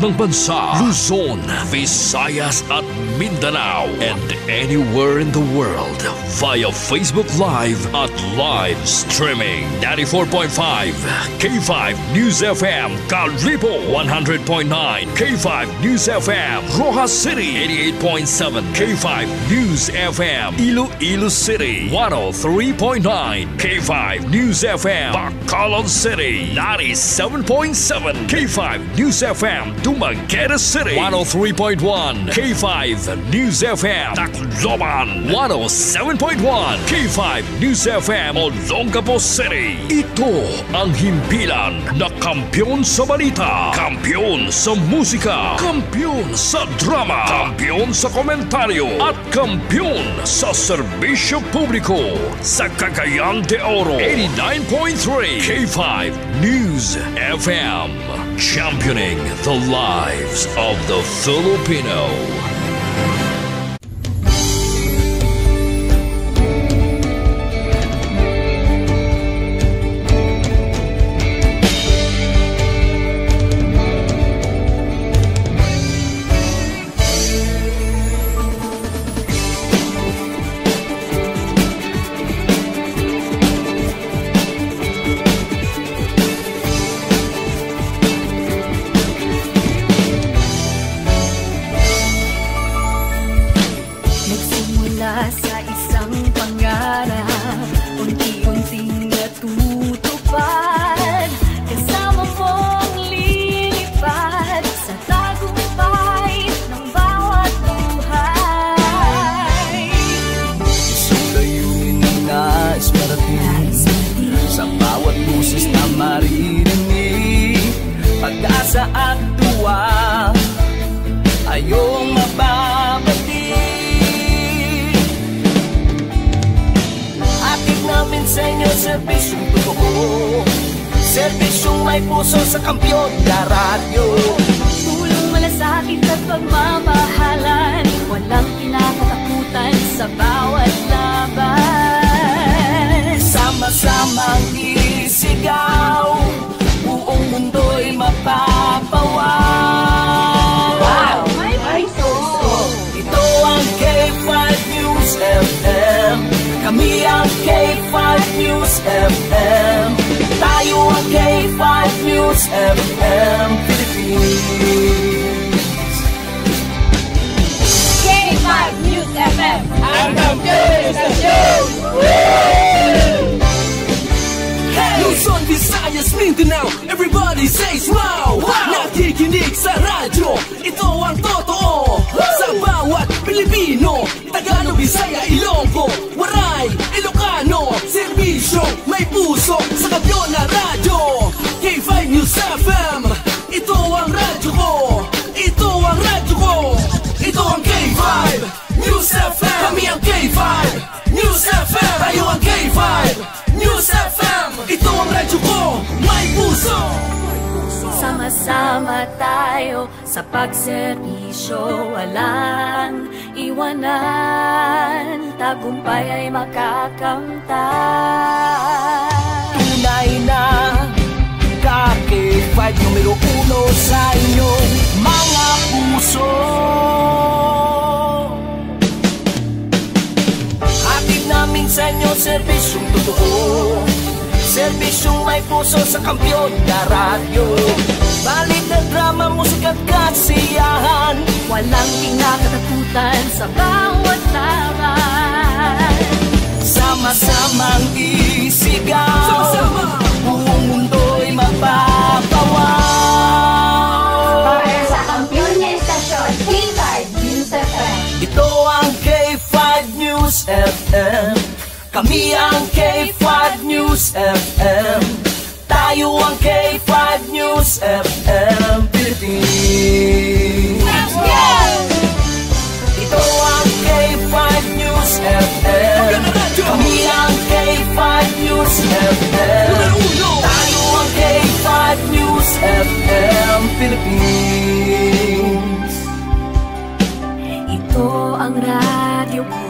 Ng bansa, Luzon, Visayas at Mindanao, and anywhere in the world via Facebook Live at live streaming. 94.5 K5 News FM Kalibo, 100.9 K5 News FM Roxas City, 88.7 K5 News FM Iloilo City, 103.9 K5 News FM Bacolod City, 97.7 K5 News FM Dumaguete City, 103.1 K5 News FM Tacloban, 107.1 K5 News FM Olongapo City. Ito ang himpilan na kampiyon sa balita, kampiyon sa musika, kampiyon sa drama, kampiyon sa komentaryo, at kampiyon sa serbisyo publiko sa Cagayan de Oro. 89.3 K5 News FM, championing the lives of the Filipino. Nagsimula sa isang pangarap, unti-unting natutupad. Kasama mong lilipad sa tagumpay ng bawat buhay. Isang layunin na nais marating, sa bawat boses na maririnig, pag-asa at tuwa ay iyong mababati. Hatid namin sa inyo serbisyong totoo, serbisyong may puso sa kampiyon na radyo. Tulong, malasakit at pagmamahalan, walang kinakatakutan sa bawat laban. Sama-samang isigaw, buong mundo'y mapapawaw. Wow! May puso! Ito ang K5 News FM. Kami ang K5 News FM. Tayo ang K5 News FM Philippines. K5 News FM! Ang kampiyon sa Luzon, Visayas, Mindanao, everybody says wow! Nakikinig sa radyo, ito ang totoo. Sa bawat Pilipino, Tagalog, Bisaya, Ilonggo, Waray, Ilocano, serbisyo, may puso sa kampiyon na radyo. K5 News FM, ito ang radyo ko, ito ang radyo ko, ito ang K5 News FM. Kami ang K5 News FM, tayo ang K5 News FM. Ito ang radyo ko, may puso. Sama-sama tayo sa pagserbisyo, walang iwanan, tagumpay ay makakamtan. Tunay na K5, numero uno sa inyong mga puso. Hatid namin sa inyo serbisyong totoo, serbisyong may puso sa kampiyon na radyo. Balita, drama, musika at kasiyahan, walang kinakatakutan sa bawat laban. Sama-samang isigaw, Sama-sama! Buong mundo'y mapapawaw. Para sa kampiyon nga estasyon, K5 News FM. Ito ang K5 News FM. Kami ang K5 News FM. Tayo ang K5 News FM Philippines. Let's go! Ito ang K5 News FM. Kami ang K5 News FM. Numero uno! Tayo ang K5 News FM Philippines. Ito ang radyo ko.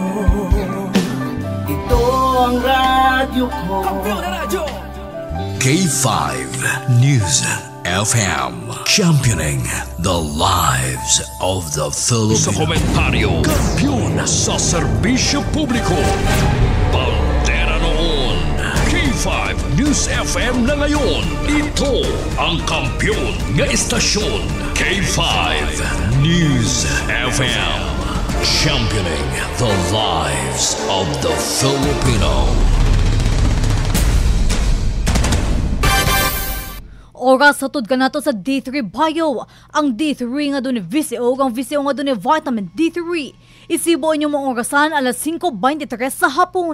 Ito ang radyo ko. Kampiyon na radyo! K5 News FM, championing the lives of the Filipino. Sa komentaryo, kampiyon sa serbisyo publiko. Bandera noon, K5 News FM na ngayon. Ito ang kampiyon nga istasyon, K5 News FM. Championing the lives of the Filipino. Oras sa tud kanato sa D3 Bio. Ang D3 nga dun VCO, ang VCO nga dun vitamin D3. Isibo inyo mga orasan alas 5:23 sa hapon.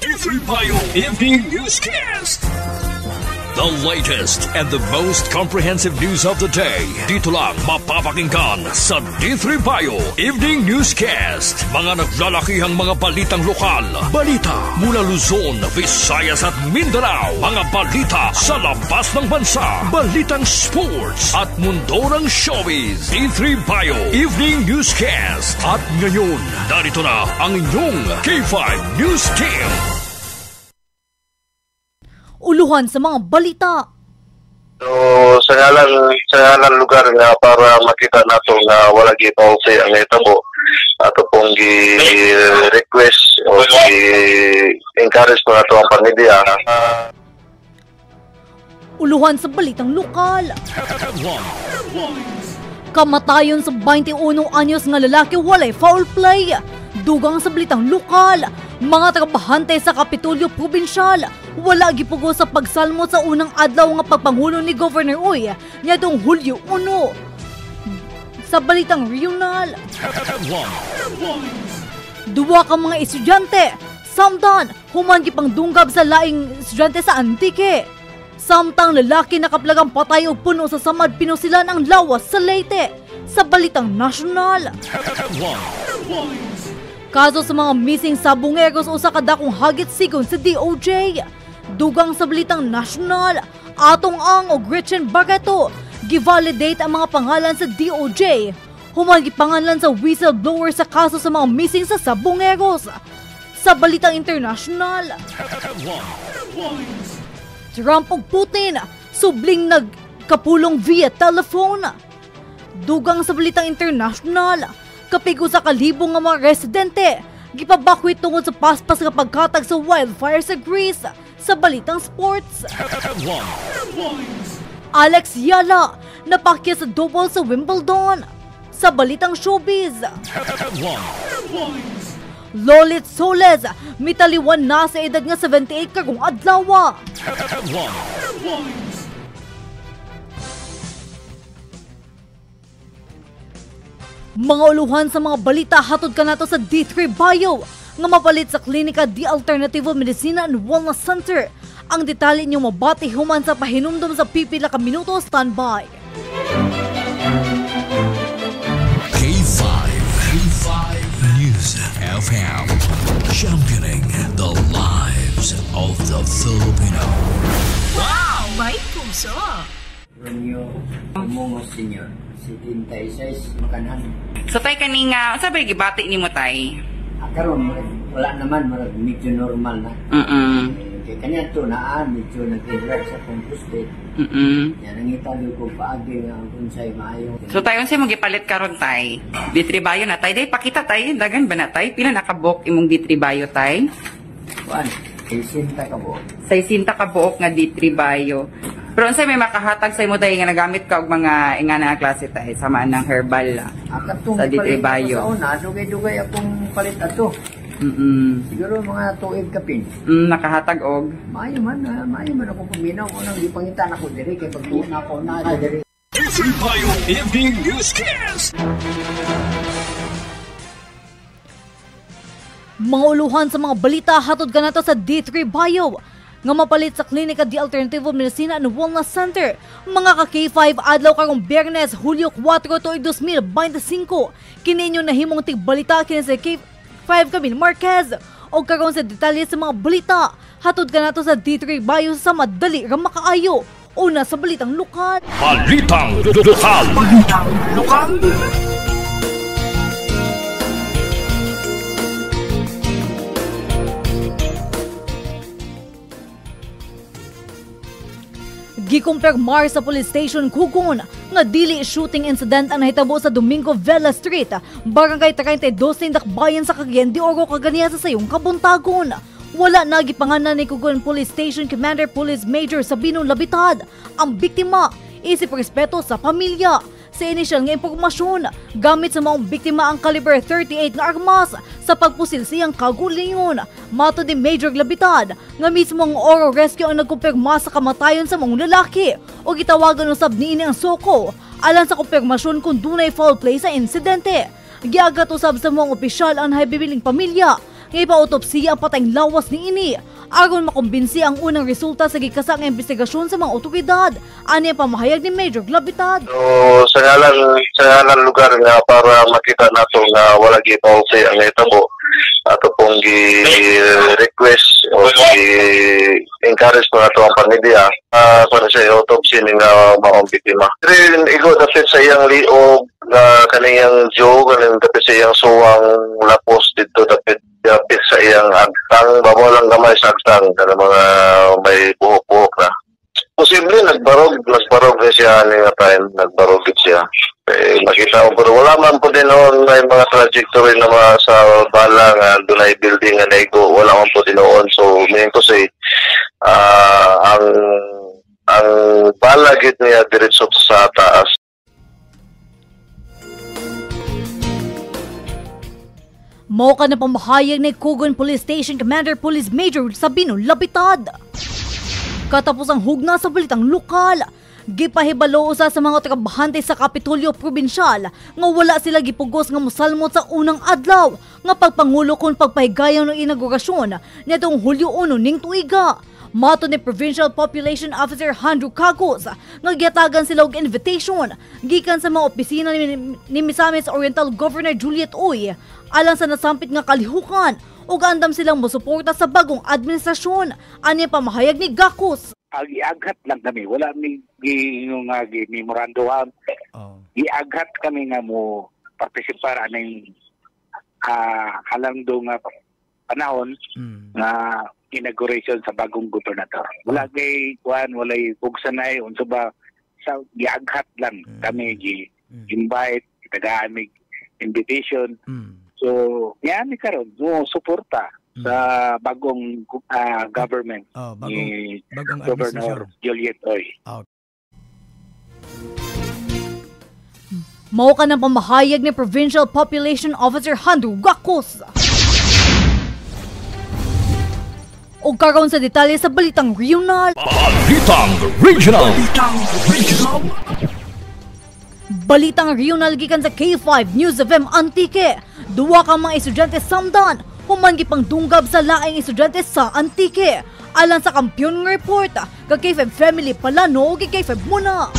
D3 Bio Evening Newscast. The latest and the most comprehensive news of the day. Dito lang mapapakinggan sa D3 Bio Evening Newscast. Mga naglalakihang mga balitang lokal. Balita mula Luzon, Visayas at Mindanao. Mga balita sa labas ng bansa. Balitang sports at mundo ng showbiz. D3 Bio Evening Newscast. At ngayon, narito na ang inyong K5 News Team. Uluhan sa mga balita. So sa ngalan lugar nga para makita nato nga wala gipausi ang itabo, ato pong gi-request o gi-encourage po nato ang pamilya. Uluhan sa balitang lokal. Kamatayon sa 21 anyos nga lalaki walay foul play. Dugang sa balitang lokal, mga trabahante sa Kapitolyo Provincial wala gipugo sa pagsalmo sa unang adlaw nga pagpangulo ni Governor Uy niadtong Hulyo 1. Sa balitang regional, duwa ka mga estudyante samtan human gipangdunggab sa laing estudyante sa Antique. Samtang lalaki nakaplagang patay og puno sa samad pinusilan ang lawas sa Leyte. Sa balitang national, kaso sa mga missing sabungeros usa ka dakong hagit sigon sa DOJ. Dugang sa balitang national, Atong Ang o Gretchen Barreto givalidate ang mga pangalan sa DOJ. Human gipangalan sa whistleblower sa kaso sa mga missing sa sabungeros. Sa balitang international, Trump ug Putin subling nagkapulong via telephone. Dugang sa balitang international, kapigo sa kalibo nga mga residente gipabakwit tungod sa paspas nga pagkatag sa wildfire sa Greece. Sa balitang sports, Alex Yala napakya sa double sa Wimbledon. Sa balitang showbiz, Lolit Soles mitaliwan na sa edad nga 78 karong adlaw. Mga uluhan sa mga balita hatod kanato sa D3 Bio nga mapalit sa Klinika D Alternativo Medicina and Wellness Center. Ang detalye niyo mabati human sa pahinumdom sa pipila ka minuto. Standby. K5 News FM, championing the lives of the Filipino. Wow! May puso! Romeo Mungo Senior, 76, Makanhan. So tay kaninga, unsa ba gibati nimo tay? Karon wala naman, marag medyo normal na. Kay kanya to naa medyo nag-relax sa akong prostate. Ya nangita gyud ko paagi nga ang unsay maayo. So tay unsay mo gipalit karon tay? D3 Bio na tay, day pakita tay, dagan ba na tay? Pila nakabook imong D3 Bio tay? Kuan, 60 ka buok. 60 ka buok nga D3 Bio. Pero unsay may makahatag sa imo tay nga nagamit ka og mga ingana nga klase tay samaan ng herbal sa D3 Bio? Sa una, dugay-dugay akong palit ato. Siguro mga tuig kapin. Nakahatag og maayo man, maayo man ako paminaw unang gipangitan ako diri kay pagtuon ako na diri. D3 Bio Evening Newscast. Mga uluhan sa mga balita hatod kanato sa D3 Bio nga mapalit sa Klinika D Alternativo Medicina and Wellness Center. Mga ka K5 adlaw karong Biyernes, Hulyo 4, tuig 2025. Kini inyo nahimong tigbalita kini sa K5 Camille Marquez. O karon sa detalye sa mga balita, hatod kanato sa D3 Bio sa madali ra makaayo. Una sa balitang lokal. Balitang lokal. Balitang lokal. Gikumpirmar sa police station Kugon nga dili shooting incident ang nahitabo sa Domingo Vela Street, Barangay 32, Dakbayan sa Cagayan de Oro kaganiya sa sayong kabuntagon. Wala na gipangalan ni Kugon Police Station Commander Police Major Sabino Labitad ang biktima isip respeto sa pamilya. Sa inisyal nga impormasyon, gamit sa maong biktima ang caliber 38 nga armas sa pagpusil siyang kagulingon. Matod ni Major Labitad nga mismo ang Oro Rescue ang nagkumpirma sa kamatayon sa maong lalaki o gitawagan usab niini ang soko alang sa kumpirmasyon kung dunay foul play sa insidente. Giagat usab sa maong opisyal ang nahibibiling pamilya nga ipa-autopsiya ang patayng lawas niini aron makumbinsi ang unang resulta sa gikasa nga investigasyon sa mga otoridad. Ani ang pamahayag ni Major Labitad. So sa ngalan lugar nga para makita nato nga wala gipaupi ang nahitabo, ato pong gi-request o gi-encourage po nato ang pamilya para sa autopsy ni nga maong biktima. Pero igo dapit sa iyang liog nga kaniyang jaw, kaning dapit sa iyang suwang lapos didto dapit sa iyang agtang, babaw lang gamay sa agtang kana mga may buhok-buhok na. Posible nagbarog na siya nga time, nagbarog siya. Eh, makita ko pero wala man po din noon may mga trajectory na mga sa bala nga dunay building nga naigo, wala man po din noon. So meaning to say ang bala gid niya diretso sa taas. Mao ka na pamahayag ni Kugon Police Station Commander Police Major Sabino Labitad. Katapos ang hugna sa balitang lokal, gipahibalo usa sa mga trabahante sa Kapitolyo Provincial nga wala sila gipugos nga mosalmot sa unang adlaw nga pagpangulo kon pagpahigayon ng inaugurasyon nitong Hulyo 1 ning tuiga. Matod ni Provincial Population Officer Andrew Cagos nga giyatagan sila og invitation gikan sa mga opisina ni Misamis Oriental Governor Juliet Uy alang sa nasampit nga kalihukan ug andam silang mosuporta sa bagong administrasyon. Ani pamahayag ni Gakos. Giaghat lang kami, wala mi gimemoranduhan. Oh. Giaghat kami nga mo partisipar aning halangdo nga panahon nga inauguration sa bagong gobernador. Wala kay kuan, walay pugsanay unsa ba sa giaghat lang kami gi invite, tagaan mig invitation. So, yan ni karon mo suporta sa bagong government. Oh, bagong Governor Juliet Oy. Oh. Mao ka ng pamahayag ni Provincial Population Officer Andrew Gakos. O karon sa detalye sa Balitang Regional. Balitang Regional. Balitang Regional. Balitang Regional gikan sa K5 News FM Antique. Duwa ka mga estudyante samdan human gipangdunggab sa laing estudyante sa Antique. Alang sa kampiyon ng report, ka K5 Family Palano ug K5 Muna.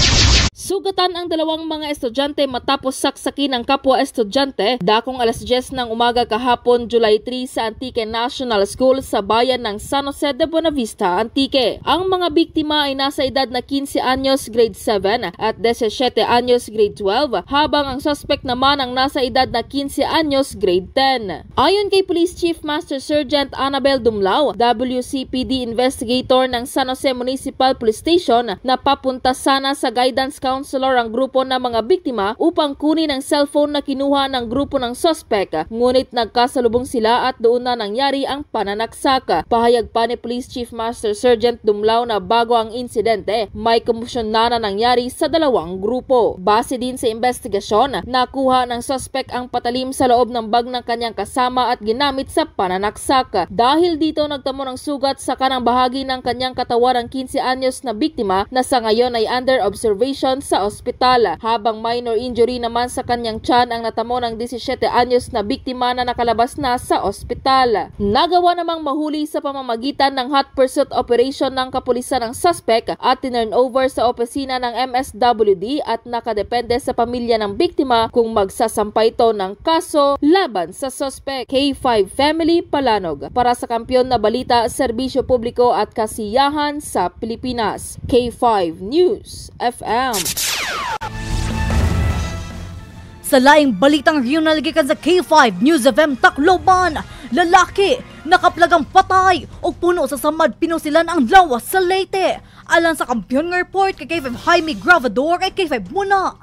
Sugatan ang dalawang mga estudyante matapos saksakin ang kapwa estudyante dakong alas 10 ng umaga kahapon July 3 sa Antique National School sa bayan ng San Jose de Buenavista, Antique. Ang mga biktima ay nasa edad na 15 anyos grade 7 at 17 anyos grade 12, habang ang suspect naman ang nasa edad na 15 anyos grade 10. Ayon kay Police Chief Master Sergeant Annabel Dumlao, WCPD investigator ng San Jose Municipal Police Station, na papunta sana sa guidance counselor ang grupo ng mga biktima upang kunin ang cellphone na kinuha ng grupo ng suspect, ngunit nagkasalubong sila at doon na nangyari ang pananaksak. Pahayag pa ni Police Chief Master Sergeant Dumlao na bago ang insidente, may kumusyon na nangyari sa dalawang grupo. Base din sa investigasyon, nakuha ng suspect ang patalim sa loob ng bag ng kanyang kasama at ginamit sa pananaksak. Dahil dito nagtamo ng sugat sa kanang bahagi ng kanyang katawan ang 15 anyos na biktima na sa ngayon ay under observation sa ospital, habang minor injury naman sa kanyang tiyan ang natamo ng 17 anyos na biktima na nakalabas na sa ospital. Nagawa namang mahuli sa pamamagitan ng hot pursuit operation ng kapulisan ng suspect at tinurn over sa opisina ng MSWD at nakadepende sa pamilya ng biktima kung magsasampay ito ng kaso laban sa suspect. K5 Family Palanog para sa kampiyon na balita, serbisyo publiko at kasiyahan sa Pilipinas. K5 News FM. Sa laing balitang regional gikan sa K5 News FM Tacloban, lalaki nakaplagang patay og puno sa samad pinusilan ang lawas sa Leyte. Alang sa kampiyon nga report kay K5 Jaime Gravador ay K5 muna.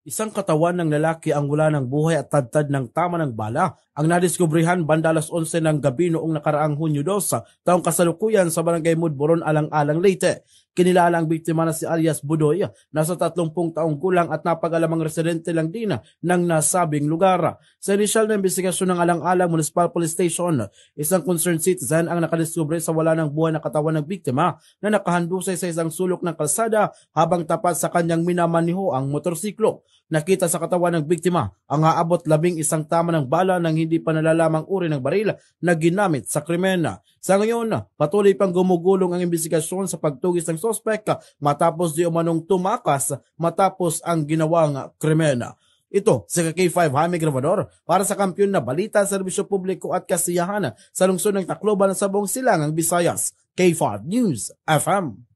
Isang katawan ng lalaki ang wala ng buhay at tadtad ng tama ng bala ang nadiskubrehan banda alas 11 ng gabi noong nakaraang Hunyo 2, taong kasalukuyan sa barangay Mudboron, Alang-Alang, Leyte. Kinilala ang biktima na si alias Budoy, nasa 30 taong gulang at napag-alamang residente lang din ng nasabing lugar. Sa inisyal na investigasyon ng Alang-Alang Municipal Police Station, isang concerned citizen ang nakadiskubre sa wala ng buhay na katawan ng biktima na nakahandusay sa isang sulok ng kalsada habang tapat sa kanyang minamaniho ang motorsiklo. Nakita sa katawan ng biktima ang aabot 11 tama ng bala ng hindi pa nalalamang uri ng baril na ginamit sa krimen. Sa ngayon, patuloy pang gumugulong ang investigasyon sa pagtugis ng sospek matapos di umanong tumakas matapos ang ginawang krimen. Ito si K5 Jaime Gravador para sa kampiyon na balita, serbisyo publiko at kasiyahan sa lungsod ng Tacloban sa buong silangang Visayas. K5 News FM.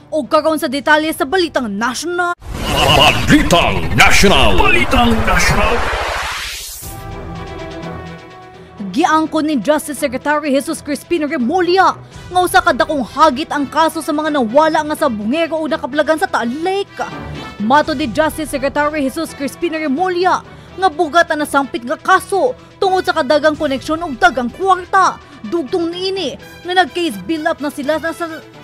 O karon sa detalye sa Balitang National. Balitang National. Balitang National. Giangkon ni Justice Secretary Jesus Crispin Remulla nga usa ka dakong hagit ang kaso sa mga nawala nga sabungero o nakaplagan sa Taal Lake. Matod ni Justice Secretary Jesus Crispin Remulla nga bugat ang nasampit nga kaso tungod sa kadagang koneksyon ug dagang kwarta. Dugtong niini nga nag-case build-up na sila na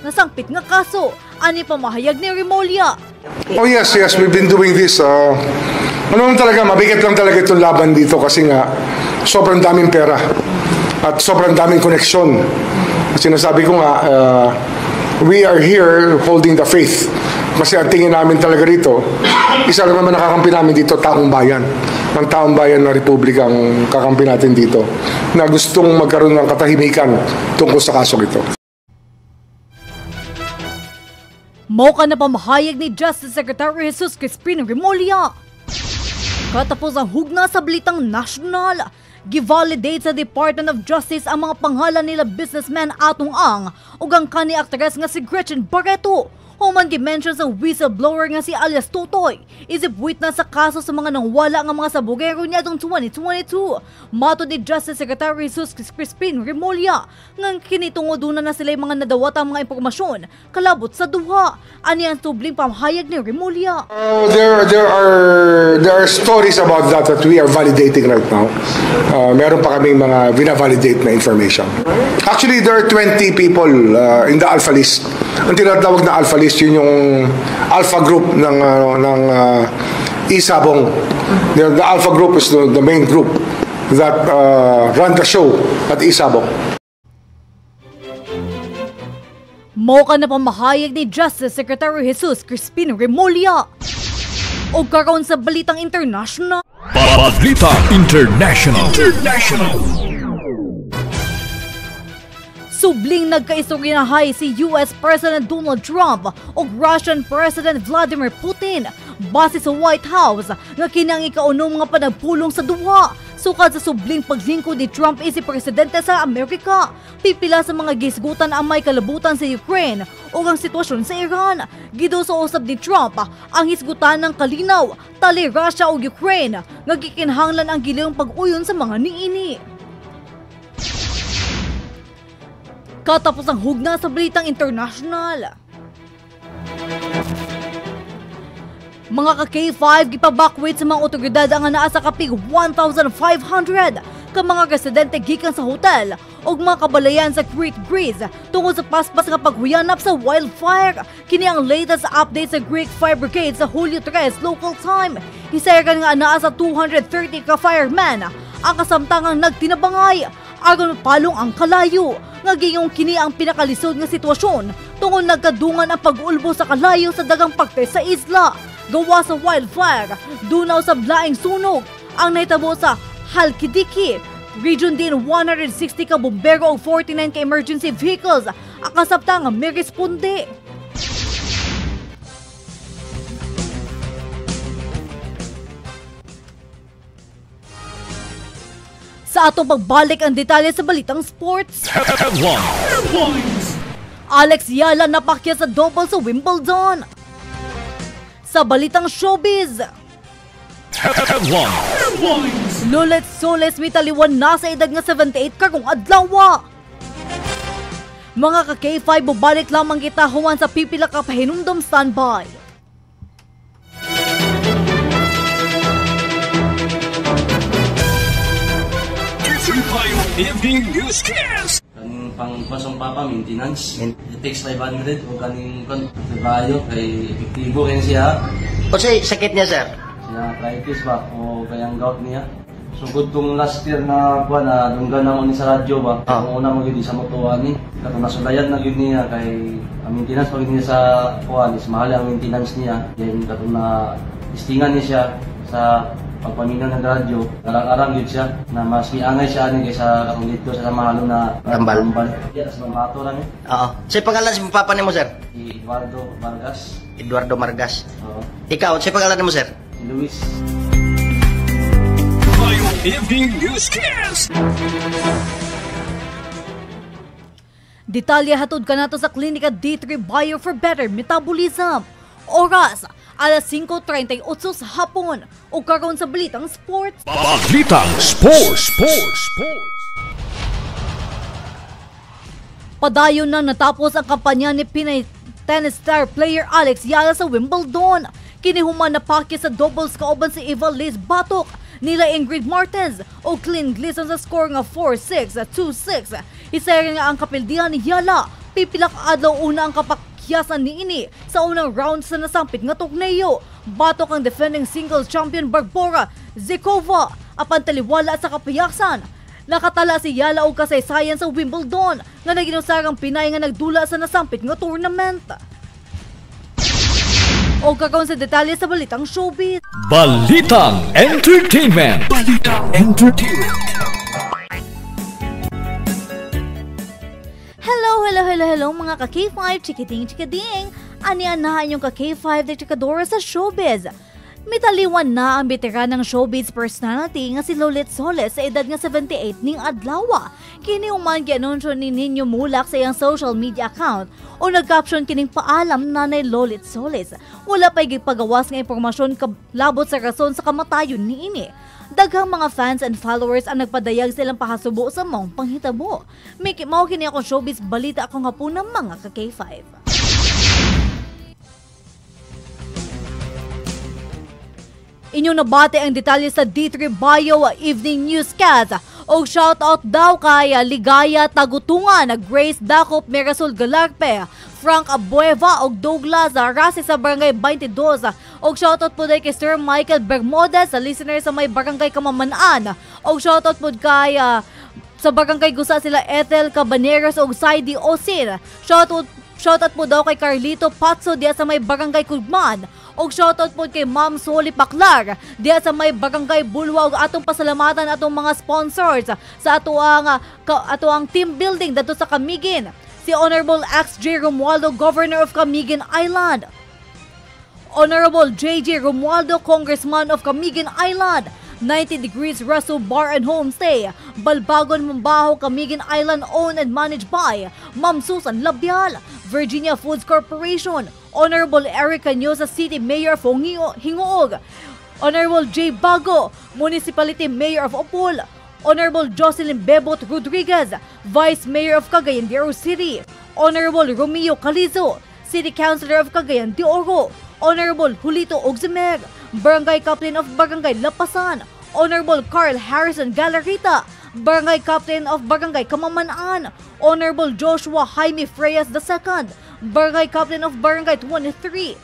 nasangpit nga kaso. Ani pamahayag ni Remulla. Oh yes, we've been doing this. Ano lang talaga, mabigat lang talaga itong laban dito kasi nga sobrang daming pera at sobrang daming koneksyon. Sinasabi ko nga, we are here holding the faith. Kasi ang tingin namin talaga rito, isa lang naman nakakampi namin dito, taong bayan. Ang taong bayan ng Republika ang kakampi natin dito na gustong magkaroon ng katahimikan tungkol sa kasong ito. Mao ka na pamahayag ni Justice Secretary Jesus Crispin Remulla. Katapos ang hugna sa Balitang National, givalidate sa Department of Justice ang mga pangalan nila businessman Atong Ang ug ang kani aktres nga si Gretchen Barreto. Human gi-mention sa whistleblower nga si alias Totoy, isip witness sa kaso sa mga nangwala nga mga sabugero niadtong 2022. Matod ni Justice Secretary Jesus Crispin Remulla nga kini tungod duna na sila mga nadawat ang mga impormasyon kalabot sa duha. Ani ang tubling pamahayag ni Remulla. There are stories about that we are validating right now. Meron pa kaming mga binavalidate na information. Actually, there are 20 people in the alpha list. Ang tinatawag na alpha list, yun yung alpha group ng Isabong. The alpha group is the main group that run the show at Isabong. Mao ka na pamahayag ni Justice Secretary Jesus Crispin Remulla. O karon sa Balitang International. Balita International. International. Subling nagkaistoryahay si US President Donald Trump ug Russian President Vladimir Putin base sa White House nga kini ang ikaunom nga panagpulong sa duha. Sukad sa subling paglingkod ni Trump isip presidente sa Amerika, pipila sa mga gisgutan ang may kalabutan sa Ukraine ug ang sitwasyon sa Iran. Gido sa usab ni Trump ang hisgutan ng kalinaw tali Russia ug Ukraine nga gikinahanglan ang giliyong pag-uyon sa mga niini. Katapos ang hugna sa Balitang International. Mga ka-K5 gipabakwit sa mga otoridad ang naa sa kapig 1,500 ka mga residente gikan sa hotel ug mga kabalayan sa Crete, Greece tungod sa paspas nga paghuyanap sa wildfire. Kini ang latest update sa Greek Fire Brigade sa Hulyo 3 local time. Hisayagan nga naa sa 230 ka firemen ang kasamtangang nagtinabangay aron mapalong ang kalayo. Ngagiyong kini ang pinakalisod nga sitwasyon tungod nagkadungan ang pag-ulbo sa kalayo sa dagang parte sa isla. Gawa sa wildfire, dunaw sa blaing sunog ang nahitabo sa Halkidiki region din. 160 ka bumbero ug 49 ka emergency vehicles ang kasabtang may responde. Sa atong pagbalik ang detalye sa Balitang Sports. Headlines. Alex Eala napakya sa double sa Wimbledon. Sa balitang showbiz, Headline. Lolet Soles mitaliwan na sa edad nga 78 karong adlaw. Mga ka-K5, bubalik lamang kita human sa pipila ka pahinumdom standby. Evening Newscast. Kaning pang pasong papa maintenance. It takes 500 o kaning kontribayo kay epektibo kay siya. Unsay sakit niya, sir? Siya arthritis ba o kayang gout niya. So good tong last year na kuan na dunggan na mo ni sa radyo ba. Ang una mo gyud sa motuan ni. Katong nasulayan na gyud niya kay ang maintenance pag niya sa kuan is mahal ang maintenance niya. Then katong na istingan niya siya sa pagpaminaw ng radyo, arang-arang yun siya na mas miangay siya ani kaysa katong dito sa mahalo na tambal. Yeah, sa Mato lang eh. Oo. Sa pangalan si papa nimo, sir? Si Eduardo Vargas. Eduardo Vargas. Oo. Ikaw, sa pangalan nimo, sir? Si Luis. Evening Newscast. Detalye hatod kanato sa Klinika D3 Bio for Better Metabolism. Oras, alas 5:38 sa hapon. O karon sa Balitang Sports. Balitang Sports, Sports, Sports. Padayon na natapos ang kampanya ni Pinay tennis star player Alex Eala sa Wimbledon. Kinihuman na paki sa doubles kauban si Eva Liz Batok nila Ingrid Martens o Clint Gleason sa score nga 4-6, 2-6. Isa nga ang kapildihan ni Eala. Pipilak adlaw una ang kapakyasan niini sa unang round sa nasampit nga torneo. Batok ang defending singles champion Barbora Zikova apan taliwala sa kapayaksan. Nakatala si Eala og kasaysayan sa Wimbledon nga naginusarang Pinay nga nagdula sa nasampit nga tournament. O kakaon sa detalye sa Balitang Showbiz. Balitang Entertainment. Balitang Entertainment. Hello, hello, hello, hello mga ka-K5, chikiting, chikading. Ani-anahan yung ka-K5 na chikadora sa showbiz. Mitaliwan na ang veteranang showbiz personality nga si Lolit Soles sa edad nga 78 ning adlaw. Kini human gianunsyo ni Ninyo Mulak sa iyang social media account o nag-caption kining paalam nanay Lolit Soles. Wala pa'y gipagawas nga impormasyon labot sa rason sa kamatayon niini. Daghang mga fans and followers ang nagpadayag sa ilang pahasubo sa maong panghitabo. Mao kini akong showbiz balita akong hapunan mga ka-K5. Inyong nabati ang detalye sa D3 Bio Evening Newscast. O shoutout daw kay Ligaya Tagutungan, Grace Dakop, Mirasol Galarpe, Frank Abueva og Douglas Rasi sa Barangay 22. Og shoutout po kay Sir Michael Bermudez, sa listener sa may Barangay Kamamanaan. Og shoutout po kay sa Barangay Gusa sila Ethel Cabaneros og Saidi Osin. Shoutout po daw kay Carlito Patso diya sa may Barangay Kugman. Og shoutout po kay Ma'am Soli Paklar diya sa may Barangay Bulwa. Og atong pasalamatan atong mga sponsors sa atoang team building dadto sa Camiguin. Si Honorable XJ Romualdo, Governor of Camiguin Island. Honorable JJ Romualdo, Congressman of Camiguin Island. 90 Degrees Resto Bar and Homestay, Balbagon, Mambaho, Camiguin Island, owned and managed by Ma'am Susan Labial. Virginia Foods Corporation, Honorable Eric Cañosa, City Mayor of Hingoog. Honorable J. Bago, Municipality Mayor of Opol. Honorable Jocelyn Bebot Rodriguez, Vice Mayor of Cagayan de Oro City. Honorable Romeo Calizo, City Councilor of Cagayan de Oro. Honorable Julito Ogzimer, Barangay Captain of Barangay Lapasan. Honorable Carl Harrison Galarita, Barangay Captain of Barangay Kamamanaan. Honorable Joshua Jaime Freyas II, Barangay Captain of Barangay 23.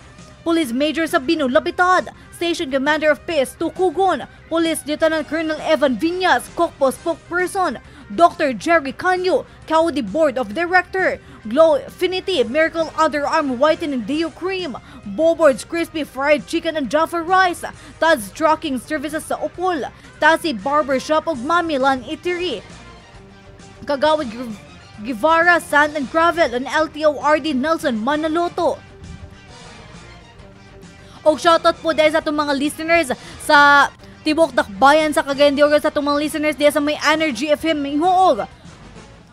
Police Major Sabino Lapitad, Station Commander of PS2 Kugon, Police Lieutenant Colonel Evan Viñas, Kokpo Spokesperson, Dr. Jerry Canyo, County Board of Director, Glowfinity, Miracle Underarm Whitening Deo Cream, Bobord's Crispy Fried Chicken and Jaffa Rice, Taz Trucking Services sa Opol, Tasi Barbershop ug Mamilan Eatery, Kagawad Guevara Sand and Gravel, and LTORD Nelson Manaloto. Og shoutout po dahil sa atong mga listeners sa Tibok Dakbayan sa Cagayan de Oro, sa atong mga listeners diya sa may Energy FM Hingoog.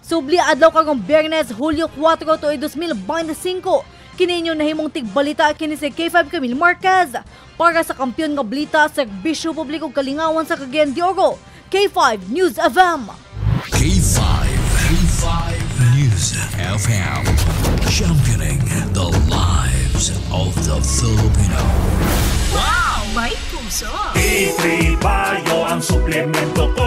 Subli adlaw karong Biyernes, Hulyo 4, tuig 2025. Kini inyo nahimong tigbalita, kini si K5 Camille Marquez. Para sa kampiyon nga balita, serbisyo publiko, kalingawan sa Cagayan de Oro. K5 News FM. K5, K5 News FM. Championing the lives of the Filipino. Wow! May puso! D3 Bio ang suplemento ko.